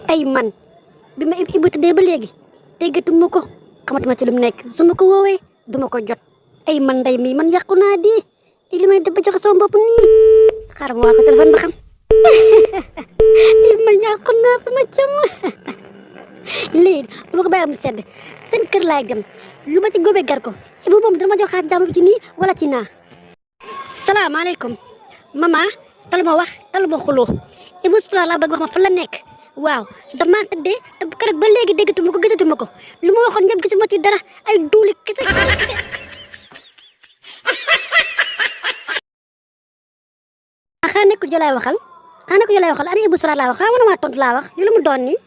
ay man bi ma Ibu tëddee ba léegi déggatuma ko xamatuma ci lu mu nekk su ma ko woowee duma ko jot ay man ndey mi man yàqu naa di li may def ba joxe sama bopp nii xaaral ma waa ko téléphone ba xam ay man yàqu naa fa ma jëm lii du ma ko bàyyi mu sedd seen kër laay dem lu ma ci góobee gar ko Ibu moom dama jox xaalis jàmm bi ci nii wala ci naa. salaamaaleykum mama talu ma wax talu ma xuloo Ibu Sulaar laa bëgg wax ma fan la nekk waaw dama tëddee te keroog ba léegi déggatuma ko gisatuma ko lu ma waxoon ñëpp gisuma ci dara ay duuli kese xanaa nekkul jëlaay waxal ana Ibu Sulaar laa wax xanaa mënuma tontu laa wax li lu mu doon nii.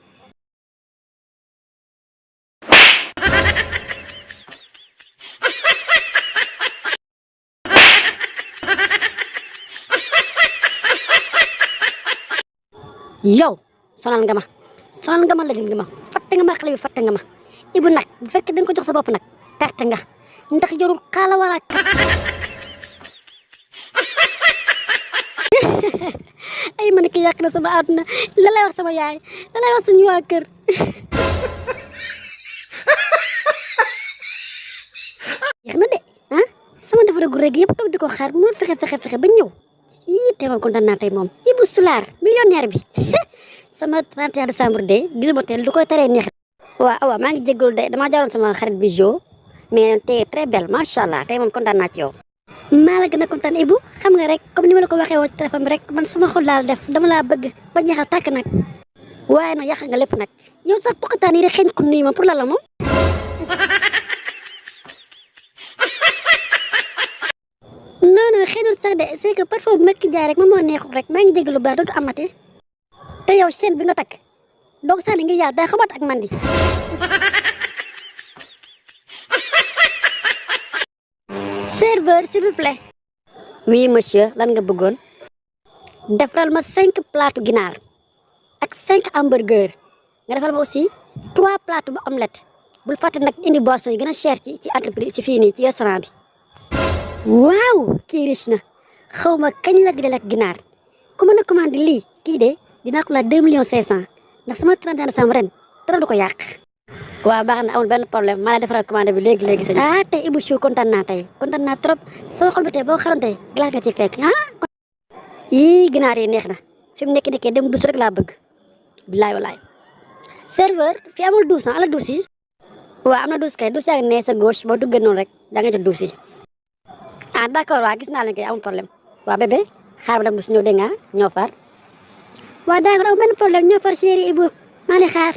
yow sonal nga ma lajil nga ma fàtte nga ma xale bi fàtte nga ma Ibu nag bu fekkee dañ ko jox sa bopp nag perte nga ndax jarul xaala wala ay man ki yàq na sama àdduna la lay wax sama yaay la lay wax suñu waa kër yéex na de ah sama defar gu rek yëpp toog di ko xaar mu fexe ba ñëw yii tey moom kontaan naa tey moom Ibu Sulaar millionnaire bi sama 31 décembre de gisuma teel du koy teree neex. waaw maa ngi jégalu de damaa jaaroon sama xarit bi Jo mais tey très belle macha allah tey moom kontaan naa ci yow. maa la gën a kontaan Ibu xam nga rek comme ni ma la ko waxee woon ci téléphone bi rek man sama xol daal def dama laa bëgg ba jeexal tàkk nag waaye nag yàq nga lépp nag yow sax poqataan yi rek xëy ko nii ma pour la moom. non xëynul sax de c'est que parfois bu ma ki jaay rek moom moo neexul rek maa ngi jégalu baax dootu amati te yow chaîne bi nga takk doog sànni ngir yàlla day xamat ak man di. serveur s'il vous plaît. oui monsieur lan nga bëggoon. defaral ma 5 plaatu ginaar ak 5 hamburger nga defal ma aussi 3 plaatu bu omelette bul fàtte nag indi boisson yi gën a cher ci entreprise ci fii nii ci restaurant bi. waaw kii riche na xaw ma kañ la di lekk ginaar ku mën a commandé lii kii de dinaa ko laaj 2 millions 500 ndax sama 31 décembre ren dara du ko yàq. waaw baax na amul benn problème maa la defaral commandé bi léegi sëñ ah tey Ibu Chou kontaan naa trop sama xol bi tey boo xaroon tey glace nga ci fekk ah. yii ginaar yi neex na fi mu nekk dem douce rek laa bëgg bilaay walaay. serveur fi amul douce ala douce yi. waaw am na douce kay douce yaa ngi ne sa gauche boo duggee noonu rek da nga jot douce yi. ah d'accord waa gis naa leen kay amul problème waa bébé xaar ba dem du si ñëw dégg nga ñoo far waa d'accord amul benn problème ñoo far chéri Ibu maa ngi xaar.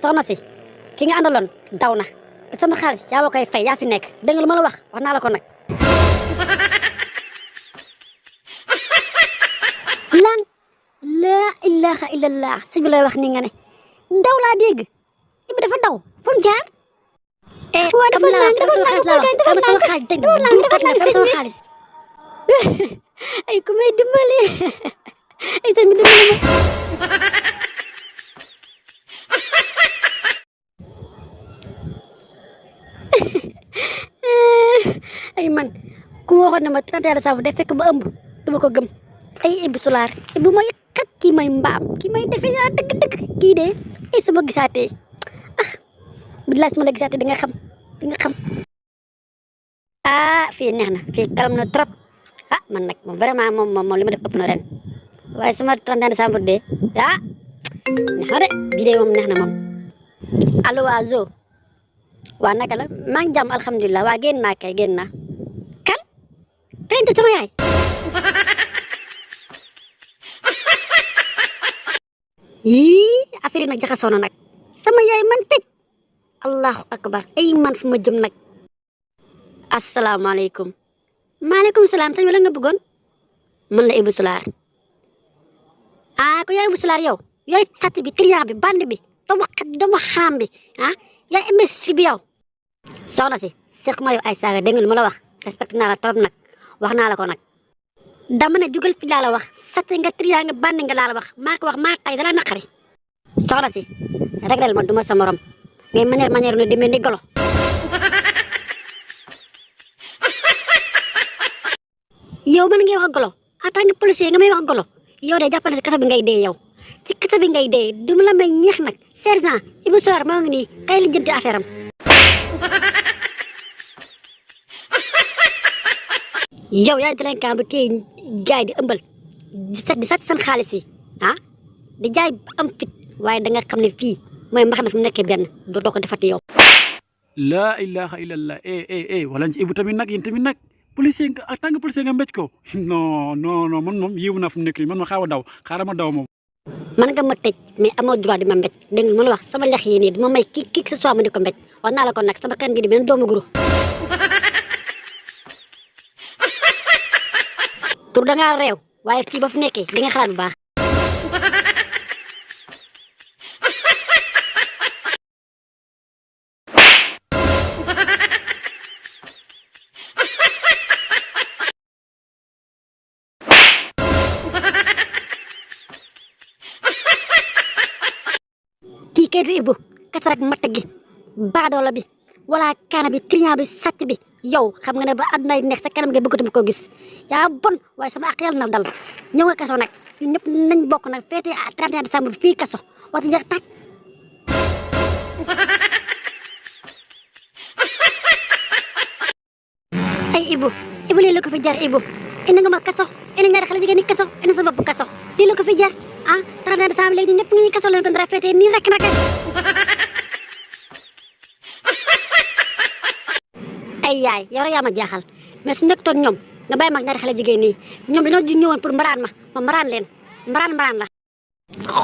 soxna si ki nga àndaloon daw na te sama xaalis yaa ma koy fay yaa fi nekk dégg nga lu ma la wax naa la ko nag. lan laa ilaha illallah sëñ bi lay wax ni nga ne daw laa dégg Ibu dafa daw fu mu jaar. waaw dafa naan sama xaalis dégg nga sama xaalis ay ku may dimbali ay sëñ bi dimbali ma. ay man ku ma waxoon ne ma 31 décembre day fekk ba ëmb duma ko gëm ay Ibu Sulaar Ibu mooy xat ci may mbaam ki may defe yaa dëgg kii de ay su ma gisaatee ah billaay su ma la gisaatee di nga xam ah fii neex na fii kalam na trop ah man nag moom vraiment moom li ma def ëpp na ren waaye sama 31 décembre de ah neex na de bii de moom neex na moom. allo waa Zo waa naka la maa ngi jàmm alhamdulilah waa génn naa kay génn naa kan tey sama yaay. yii affaire yi nag jaxasoo na nag sama yaay man tëj allahu akbar ay man fu ma jëm nag. asalaamaaleykum. maaleykum salaam sëñ bi la nga bëggoon. man la Ibu Sulaar. ah ko yaay Ibu Sulaar yow yaay sàcc bi client bi bande bi dama xaam bi ah yaay imbécile bi yow. soxna si seq ma yow ay saaga dégg nga lu ma la wax respecté naa la trop nag wax naa la ko nag dama ne jugal fi laa la wax sàcc nga triyaa nga bànn nga laa la wax maa ko wax maa tay dala naqari soxna si reglel ma duma sa morom ngay manière ne demee ni golo yow man ngay wax golo en tant que policier nga may wax golo yow de jàppale si kaso bi ngay dee yow ci kaso bi ngay dee duma la may ñeex nag sergent Ibou Soar moo ngi nii kay li jënti affaire am yow yaay délinquant bi téye gaay di ëmbal di sàcc seen xaalis yi di jaay am fit waaye da nga xam ne fii mooy mbax na fi mu nekkee benn doo ko defati yow. laa ilaha illallah wala ci Ibou tamit nag yéen tamit nag policier nga en tant que policier nga mbéj ko non man moom yéewu naa fu mu nekk nii man ma xaaw a daw xaaral ma daw moom. man nga ma tëj mais amoo droit di ma mbéj dégg nga ma la wax sama lex yi nii dama may kii que ce soit ma di ko mbéj wax naa la ko nag sama kan gi di benn doomu guru. tur da ngaa réew waaye fii ba fu nekkee di nga xalaat bu baax. kii kay du Ibou kese rek matt gi baadoola bi wala kaana bi triant bi sàcc bi yow xam nga ne ba àdduna neex sa kanam nga bëggatuma koo gis yaa bon waaye sama ak yàlla na dal ñëw nga kaso nag ñun ñëpp nañ bokk nag féete 31 décembre fii kaso waxtu jeex tàkk. ay Ibou lii la ko fi jar Ibou indi nga ma kaso indi ñaari xale jigéen ñi kaso indi sa bopp kaso lii la ko fi jar 31 décembre léegi ñun ñëpp ngi kaso leen ko dara féete nii rek nag. ay yaay yow yaa ma jaaxal mais su nekkoon ñoom nga bàyyi mag ñaari xale jigéen nii ñoom dañoo ñëwoon pour mbaraan ma mbaraan leen mbaraan la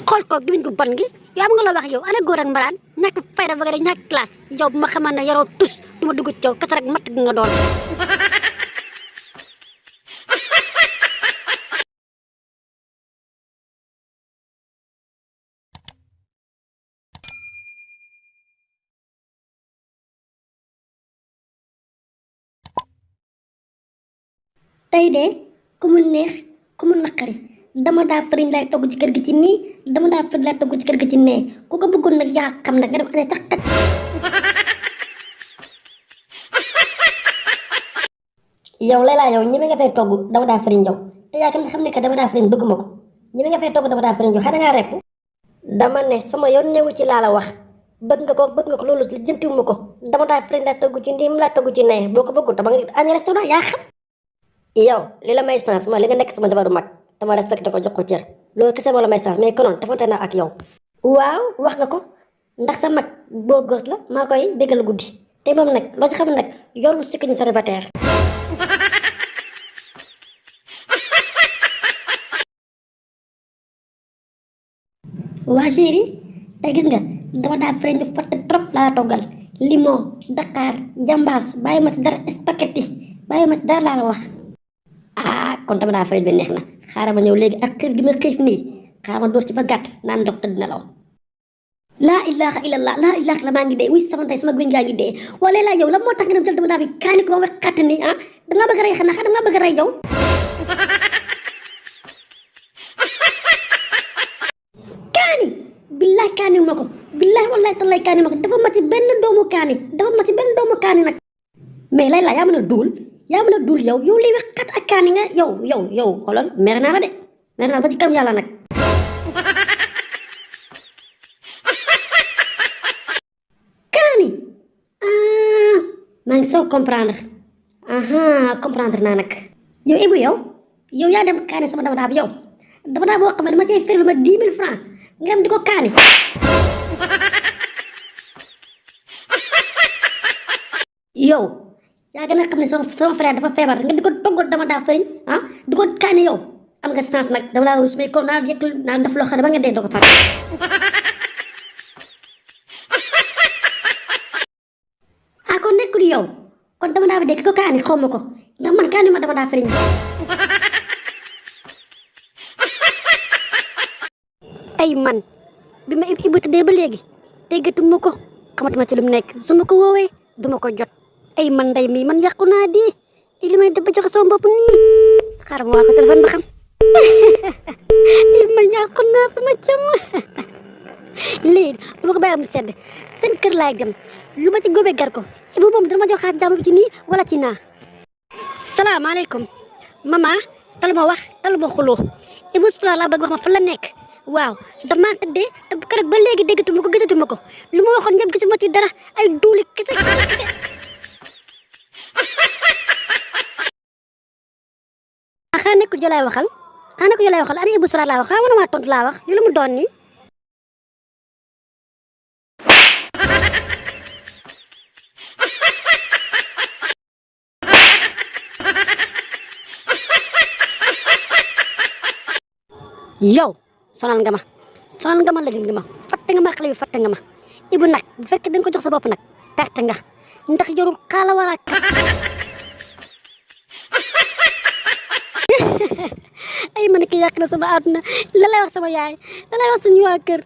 xool ko gimiñ ko bon gi yow am nga loo wax yow ana góor ak mbaraan ñàkk fayda ba nga de ñàkk classe yow bu ma xamal ne yoroo tus du ma dugg ci yow kese rek matt gi nga doon. tey de ku mu neex ku mu naqari dama daa fariñ lay togg ci kër gi ci nii dama daa fariñ lay togg ci kër gi ci nee ku ko bëggoon nag yaa xam nag nga dem ane sax kat. yow Layla yow ñi nga fay togg dama daa fariñ yow te yaa xam ne que dama daa fariñ bëgguma ko ñi nga fay togg dama daa fariñ yow xanaa ngaa repp dama ne sama yoon newu ci laa la wax bëgg nga ko loolu jëntiwuma ko dama daa fariñ lay togg ci nii mu laa togg ci nee boo ko bëggul dama nga añ restaurant yaa xam. yow li la may chance mooy li nga nekk sama jabaru mag dama respecté ko jox ko cër loolu kese moo la may chance mais konoon defante naa ak yow. waaw wax nga ko ndax sa mag boo gos la maa koy bégal guddi te moom nag loo ci xam nag yorul sikki ñu célibataire. waa chéri tey gis nga dama daa freñ bi fatt trop laa toggal limon Dakar jambaas bàyyi ma ci dara spaghetti bàyyi ma ci dara laa la wax. kon dama daa fariñ bi neex na xaaral ma ñëw léegi ak xiif gi ma xiif nii xaaral ma door ci ba gàtt naan ndox tëdd na law. laa ilaha illallah maa ngi dee wuy sama ndey sama guñ gaa ngi dee wala laa yow la moo tax nga dem jël dama daa bi kaani ko ma wax kàtt ni dangaa bëgg a rey xanaa dangaa bëgg a rey yow. kaani billaay kaani ma ko billaay wallaay tallaay kaani ma ko dafa ma ci benn doomu kaani nag mais lay laa yaa mën a duul yow lii wax kat ak kaani nga yow xoolal mer naa la de mer naa la ba ci kanam yàlla nag. kaani maa ngi soog comprendre naa nag yow Ibou yow yaa dem kaani sama dama daa bi yow dama daa boo xam ne dama cay feri lu ma 10 000 francs nga dem di ko kaani. yow yaa gën a xam ne sama frère dafa feebar nga di ko toggal dama daa fariñ di ko kaani yow am nga chance nag dama daa rus mais comme naa yëg naa def loo xam ne ba nga dee doo ko fàtte. kon nekkul yow kon dama daa bi dee ki ko kaani xaw ma ko ndax man kaani ma dama daa fariñ. ay man bi ma Ibou tëddee ba léegi déggatuma ko xamatuma ci lu mu nekk su ma ko woowee duma ko jot ay man ndey mi man yàqu naa di li may def ba joxe sama bopp nii xaaral ma waa ko téléphone ba xam ma yàqu naa fa ma jëm lii bu ma ko bàyyi mu sedd seen kër laay dem lu ma ci góobee gar ko Ibou moom dana ma jox xaalis jàmm bi ci nii wala ci naa. salaamaaleykum mama tal ma wax tal ma xuloo Ibou Souleye laa bëgg wax ma fan la nekk waaw dama tëddee te bu keroog ba léegi déggatuma ko gisatuma ko lu ma waxoon ñëpp gisuma ci dara ay duuli kese. xanaa nekkul jëlaay waxal ana Ibou Souleye laa wax xanaa mënuma tontu laa wax li lu mu doon nii. yow sonal nga ma lajil nga ma fàtte nga ma xale bi fàtte nga ma Ibou nag bu fekkee da nga ko jox sa bopp nag perte nga ndax jarul xaala wala ay man ki yàq na sama àdduna la lay wax sama yaay la lay wax suñu waa kër